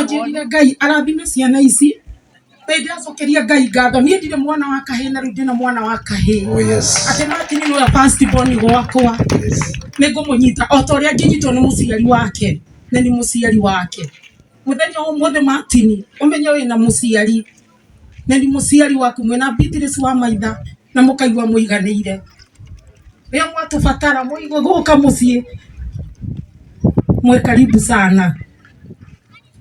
Njĩrire Ngai arathime ciana ici. Na ndĩracokeria Ngai ngatho. Niĩ ndirĩ mwana wa kahĩĩ na rĩu ndĩna mwana wa kahĩĩ. Oh yes. Atĩ Martin nĩwe first born gwakwa. Yes. Nĩ ngũmũnyita o ta ũrĩa angĩnyitwo nĩ mũciari wake, na nĩ mũciari wake. Mũthenya wa ũmũthĩ Martin, ũmenye wĩna mũciari, na nĩ mũciari waku mwĩna Beatrice wa maitha na mũkaigua mũiganĩire. Rĩrĩa mwatũbatara mũigua gũka mũciĩ, mwĩ karibu sana.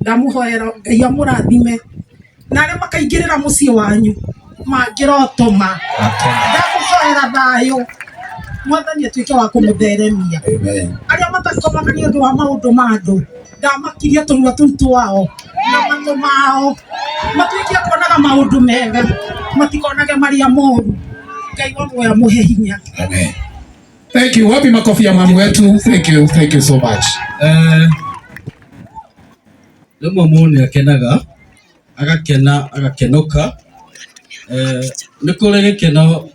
Ndamũhoera Ngai amũrathime na arĩa makaingĩrĩra mũciĩ wanyu mangĩrotoma. Ndamũhoera thayũ, Mwathani atuĩke wa kũmũtheremia. Amen. Arĩa matakomaga nĩ ũndũ wa maũndũ ma andũ, ndamakiria tũnua tũu twao na matũ mao, matuĩke a kuonaga maũndũ mega, matikonage marĩa moru. Ngai wa muoyo amũhe hinya. Amen. Thank you. Wapi makofi ya mamu wetu? Thank you. Thank you so much. Rĩmwe mũndũ nĩ akenaga, agakena agakenoka. Nĩ kũrĩ gĩkeno,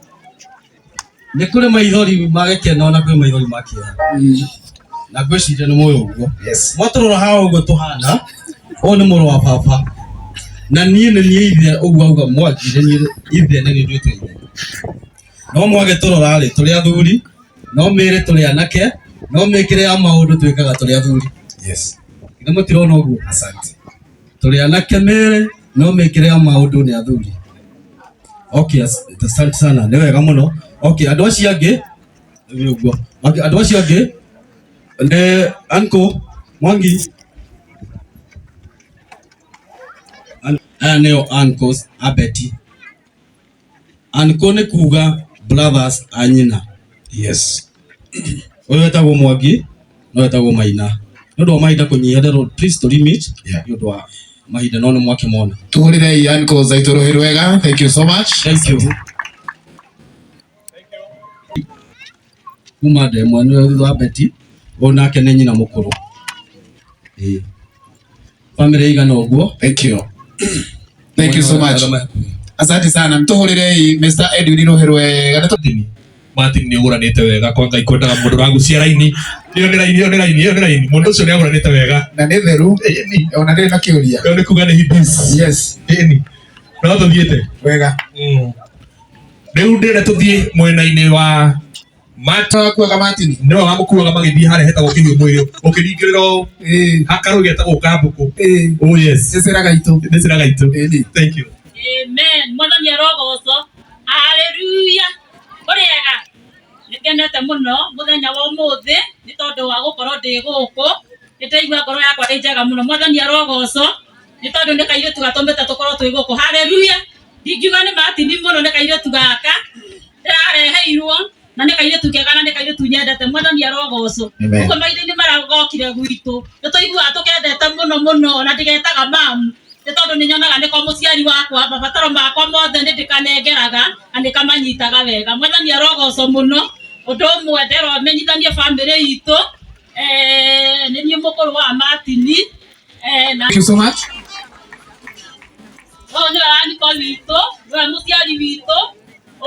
nĩ kũrĩ maithori ma gĩkeno na kwĩ maithori ma kĩeha. Na ngwĩciria nĩ mũĩ ũguo. Yes. Mwatũrora haha ũguo tũhana, ũyũ nĩ mũrũ wa baba. Na niĩ nĩ niĩ ithe ũguo auga Mwangi nĩ niĩ ithe nĩ niĩ nduĩtwo ithe. No mwagĩtũrora rĩ, tũrĩ athuri, no mĩĩrĩ tũrĩ anake, no mĩkĩre ya maũndũ twĩkaga tũrĩ athuri. Yes. Githĩ mũtirona ũguo? Asante. Tũrĩ anake mĩĩrĩ, no mĩkĩre ya maũndũ nĩ athuri. Okay, asante sana, nĩ wega mũno. Okay, andũ acio angĩ, nĩ ũguo. Okay, andũ acio angĩ nĩ uncle Mwangi. Aya nĩo uncles a Betty. Uncle nĩ kuga brothers a nyina. Yes. Ũyũ wetagwo Mwangi no wetagwo Maina. Nĩ ũndũ wa mahinda kũnyiha ndĩrwo please to limit Yeah. nĩ ũndũ wa mahinda no nĩ mwakĩmona. Tuhũrĩrei uncles aitũ rũhĩ rwega. Thank you so much. Thank you. Kuma ndemwa nĩwe thutha wa Betty, ũyũ nake nĩ nyina mũkũrũ. Ĩĩ. Family igana ũguo. Thank you. Thank you so much. Asante sana. Mtuhũrĩrei Mr. Edwin rũhĩ rwega. Nĩ Martin Martin nĩ ũgũranĩte wega kwa Ngai kwendaga mũndũ ũragucia raini ĩyo nĩ raini ĩyo nĩ raini ĩyo nĩ raini mũndũ ũcio nĩ agũranĩte wega na nĩ theru Ĩni. ona ndĩrĩ na kĩũria. ĩyo nĩ kuga nĩ hibis Yes. ĩni no tũthiĩte Wega. Rĩu ndĩrenda tũthiĩ mwena-inĩ wa Martin Wakuaga Martin. nĩwe wamũkuaga magĩthiĩ harĩa hetagwo kĩhiũ mwĩrĩ ũkĩringĩrĩra ũũ Ĩĩ. hakarũ getagwo kambũkũ. Ĩĩ. Oh yes. Nĩ cĩraga itũ. Nĩ cĩraga itũ. Ĩni. Thank you. Amen. Mwathani arogocwo. Haleluya. Ũrĩega. Nĩngenete mũno mũthenya wa ũmũthĩ nĩ tondũ wa gũkorwo ndĩ gũkũ. Nĩndĩraigua ngoro yakwa ĩ njega mũno. Mwathani arogocwo nĩ tondũ nĩ kairĩtu gatũmĩte tũkorwo twĩ gũkũ. Haleluya. Ndingiuga nĩ Martin mũno nĩ kairĩtu gaka ndĩrareheirwo na nĩ kairĩtu kega na nĩ kairĩtu nyendete. Mwathani arogocwo. Amen. Ũguo mahinda-inĩ marĩa gokire gwitũ nĩ tũiguaga tũkendete mũno mũno na ndĩgetaga mamu nĩ tondũ nĩ nyonaga nĩko mũciari wakwa mabataro makwa mothe nĩ ndĩkanengeraga na nĩ kamanyitaga wega. Mwathani arogocwo mũno. Ũndũ ũmwe ndĩrwo menyithanie bamĩrĩ itũ, nĩ niĩ mũkũrũ wa Martin, na Thank you so much. Ũyũ nĩwe aniko witũ, nĩwe mũciari witũ,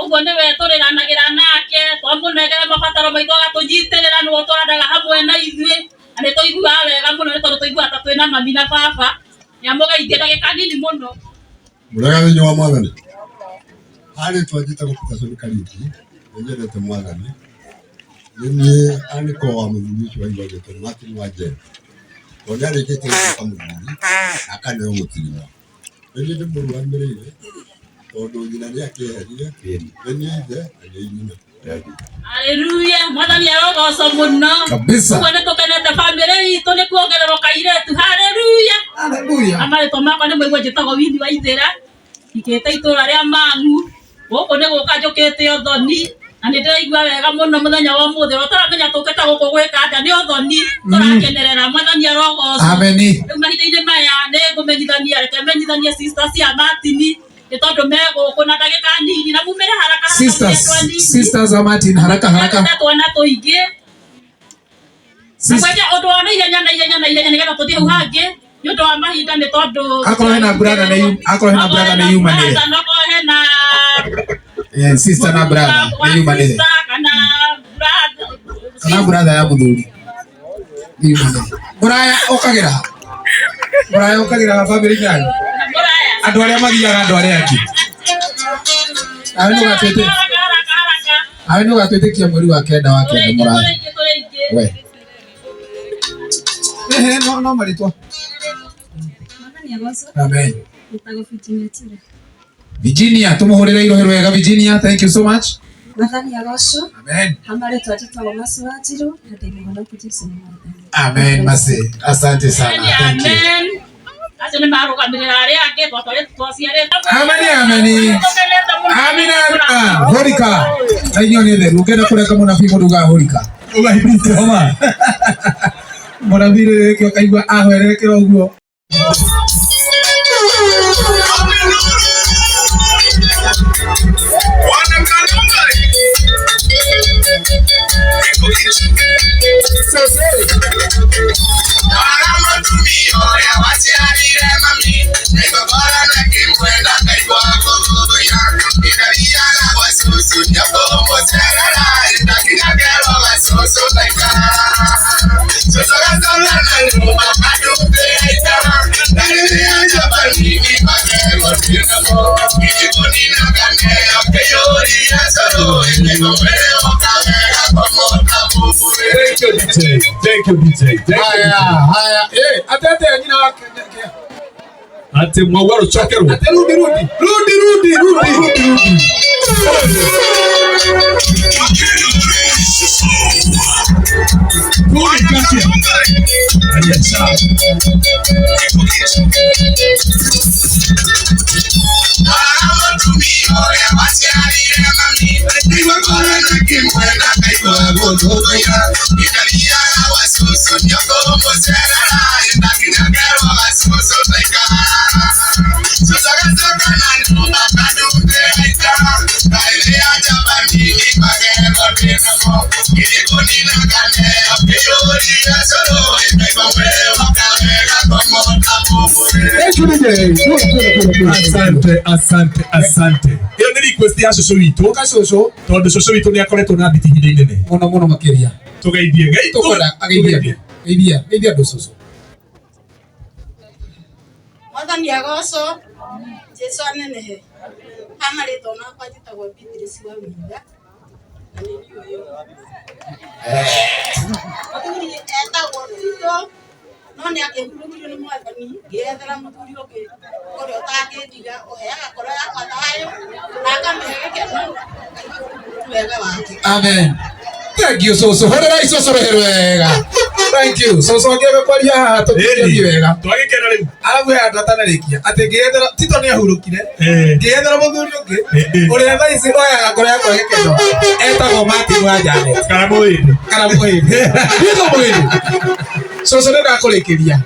ũguo nĩwe tũrĩranagĩra nake, twamũnengera mabataro maitũ agatũnyitĩrĩra, nĩwe ũtwaranaga hamwe na ithuĩ, na nĩ tũiguaga wega mũno nĩ tondũ tũiguaga ta twĩna mami na baba. Nĩ amũgeithie ndagĩka nini mũno. Mũrega thĩinĩ wa Mwathani. Harĩ rĩtwa njĩtagwo Peterson Kariuki, nĩ nyendete Mwathani. Nĩ niĩ anĩko wa mũthuri ũcio waigua agĩtwo Martin Wanjeri. Tondũ nĩ arĩkĩtie gũtuĩka mũthuri na akaneo mũtirima. Nĩ niĩ ndĩmũrũgamĩrĩire tondũ nyina nĩ akĩeherire, nĩ niĩ ithe na nĩ nyina. Haleluya, Mwathani arogocwo mũno. Kabisa. Ũguo nĩ tũkenete bamĩrĩ itũ nĩ kuongererwo kairĩtu. Haleluya. Haleluya. Na marĩtwa makwa nĩ mũigua njĩtagwo Winnie Waithĩra, njikĩte itũra rĩa Mang'u, gũkũ nĩ gũka njũkĩte ũthoni, na nĩ ndĩraigua wega mũno mũthenya wa ũmũthĩ, ũrĩa ũtaramenya tũkĩte gũkũ gwĩka atĩa, nĩ ũthoni tũrakenerera, Mwathani arogocwo. Ameni. Rĩu mahinda-inĩ maya nĩ ngũmenyithania, reke menyithanie sister cia Martin, nĩ tondũ me gũkũ na ndagĩka nini, na mumĩre haraka haraka mũrĩ Sisters, andũ anini. sisters a Martin, haraka haraka. Mendete twana tũingĩ. Sis- Ngwende ũndũ wa na ihenya na ihenya na ihenya nĩgetha tũthiĩ hau hangĩ nĩ ũndũ wa mahinda nĩ tondũ Akorwo hena brother nĩ yu- akorwo hena brother nĩ yumanĩre. Brother, akorwo hena Eh, sister na brother wa nĩ yumanĩre. sister kana brother Kana brother ya mũthuri. Nĩ yumanĩre. Mũraya ũkagĩra. Mũraya ũkagĩraga bamĩrĩ yanyu. Mũraya. Andũ arĩa magiaga andũ arĩa angĩ. Nawe nĩ ũgatwĩtĩ Haraka haraka haraka. nawe nĩ ũgatwĩtĩkia mweri wa kenda wa Tũrĩ kenda aingĩ mũraya. tũrĩ aingĩ tũrĩ aingĩ. We. Ehe no no marĩtwa. Mwathani agocwo. Amen. Njĩtagwo Virginia Chira. Virginia tumuhurire irohe rwega Virginia thank you so much. Mwathani agocwo. Amen. Hama rĩtwa njĩtagwo Mercy Wanjiru na ndĩ mũhonoku Jesũ nĩ Mwathani. Amen Mercy. Asante sana. Thank you. Amen. Acio nĩ marũgamĩrĩra arĩa angĩ twaciarĩte. Ameni ameni. Tũkenete mũno. Amina amina. Horika. Na inyuĩ nĩ theru ũngĩenda kũreka mũnabii mũndũ ugaga horika. Ugahithite Homa. Mũnabii rĩrĩ kĩo kaigua ahwererekera ũguo. Thank you DJ. Thank you DJ. Thank you. Haya haya. Eh atete nyina wake. Ati mwagwa rucokerwo. Ate rudi rudi. Rudi rudi rudi rudi rudi. Rudi kati. Haya sawa. Thank you DJ. Good good good good. Asante, asante, asante. Ĩyo nĩ request ya cũcũ witũ Ũka cũcũ tondũ cũcũ witũ nĩ akoretwo na mbiti ihinda inene. mũno mũno makĩria. Tũgeithie. Geithie. Tũkwenda ageithie andũ. Geithia, geithia andũ cũcũ. Mwathani agocwo Jesu anenehe hama rĩtwa makwa njĩtagwo Beatrice wa Wĩiga na nĩ niĩ ũyũ mũthuri etagwo Tito no nĩ akĩhurũkirio nĩ mwathani ngĩethera mũthuri ũngĩ ũrĩa ũtangĩndiga ũheaga ngoro yakwa thayũ na akamĩhe gĩkeno ngaigua wega wake. Amen. Thank you cũcũ. Hũrĩrai cũcũ rũhĩ rwega. Thank you. Cũcũ angĩaga kwaria haha tũtingĩathiĩ wega. Twagĩkena rĩu. Arabu he andũ atanarĩkia atĩ ngĩethera Tito nĩ ahurũkire Eh. ngĩethera mũthuri ũngĩ Eh. ũrĩa thaa ici oyaga ngoro yakwa gĩkeno etagwo Martin wa Janet Kana mũhĩndĩ. kana mũhĩndĩ Tito mũhĩndĩ cũcũ nĩ ndakũrĩkĩria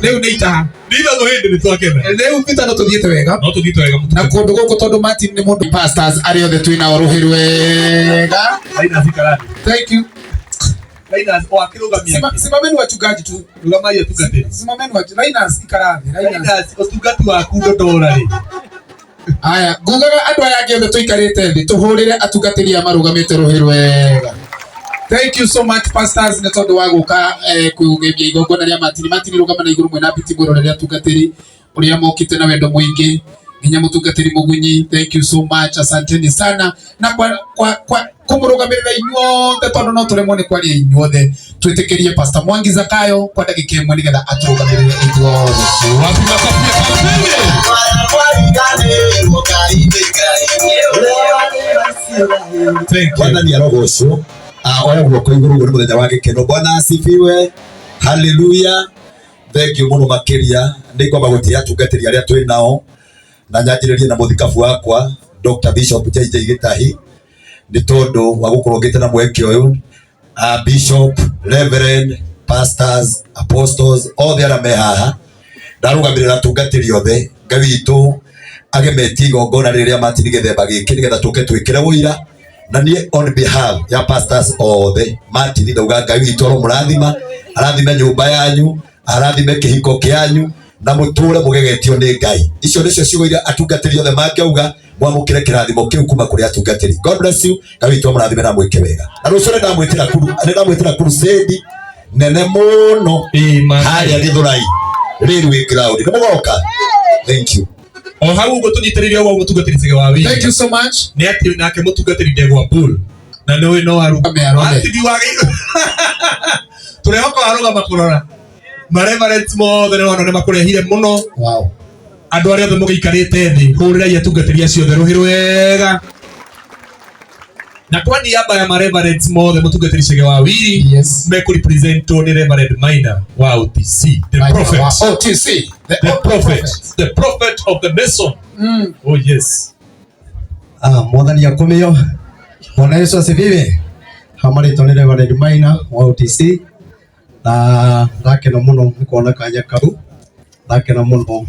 rĩu nĩ itaha Nitha mũhĩndĩ nĩ twakena. rĩu Peter no tũthiĩte wega No tũthiĩte wega na mũtũkũ. kũndũ gũkũ tondũ Martin nĩ mũndũ pastors arĩa othe twĩ nao rũhĩ rwega Linus ikarani. thank you Linus o akĩrũgamia. Simameni wachungaji tu Rũgamai atungatĩri. simameni wa Linus ikara thĩ Linus Linus ũtungati waku ndũndora rĩ. Aya, ngugaga andũ aya angĩ othe tũikarĩte thĩ tũhũrĩre atungatĩri aya marũgamĩte rũhĩ rwega. Thank you so much pastors nĩ tondũ wa gũka kũgemia igongona rĩa Martin. Martin rũgama na igũrũ mwena Biti mwĩrorere atungatĩri ũrĩa mokĩte na wendo mũingĩ nginya mũtungatĩri Mũgunyi. Thank you so much, asanteni sana na kwa, kwa, kwa kũmũrũgamĩrĩra inyuothe tondũ no tũremwo nĩ kwaria inyuothe twĩtĩkĩrie Pastor Mwangi Zakayo kwa ndagĩka ĩmwe nĩgetha atũrũgamĩrĩre ithuothe. Wapi makofi ya Thank you. Mwathani arogocwo. Oya guoko igũrũ ũguo nĩ mũthenya wa gĩkeno. Bwana asifiwe. Haleluya. Thank you mũno makĩria. Nĩ ngwamba gũtĩa atungatĩri arĩa twĩ nao na nyanjĩrĩrie na mũthikabu wakwa Dr. Bishop JJ Gĩtahi nĩ tondũ wa gũkorwo ngĩte na mweke ũyũ. Bishop, Reverend, pastors, apostles othe arĩa me haha ndarũgamĩrĩra atungatĩri othe Ngai witũ agemetie igongona rĩrĩ rĩa Martin gĩthemba gĩkĩ nĩgetha tũke twĩkĩre ũira na niĩ on behalf ya pastors othe Martin ndauga Ngai witũ aromũrathima arathime nyũmba yanyu arathime kĩhiko kĩanyu na mũtũre mũgegetio nĩ Ngai. Icio nĩcio ciugo iria atungatĩri othe mangĩauga mwamũkĩre kĩrathimo kĩu kuma kũrĩ atungatĩri. God bless you. Ngai witũ amũrathime na mwĩke wega. Na rũciũ nĩndamwĩtĩra crusade nene mũno harĩa Gĩthũrai. Railway Ground. Nĩ mũgoka? Thank you. O hau uguo tunyitirire ũguo mutungatiri Chege wa Wili. Thank you so much. Ni ati nake mutungatiri Ndegwa Bull na nĩ no aru Atigi wa turehoka warugama kurora mareverends mothe nĩ wona nĩ makurehire muno. Wow. Andu aria othe mugiikarite thi hurirai atungatiri acio othe ruhi rwega na kwa niaba ya mareverends mothe mutungatiri Chege wa Wili, yes, mekurepresentwo ni Reverend Maina wa OTC, the Maina prophet wa OTC, the prophet, the prophet of the mason. Oh yes. Mwathani akumio. Bwana Yesu asifiwe. Hamarĩtwo nĩ Reverend Maina wa OTC na ndakena mũno nĩ kuona kanya kau, ndakena mũno.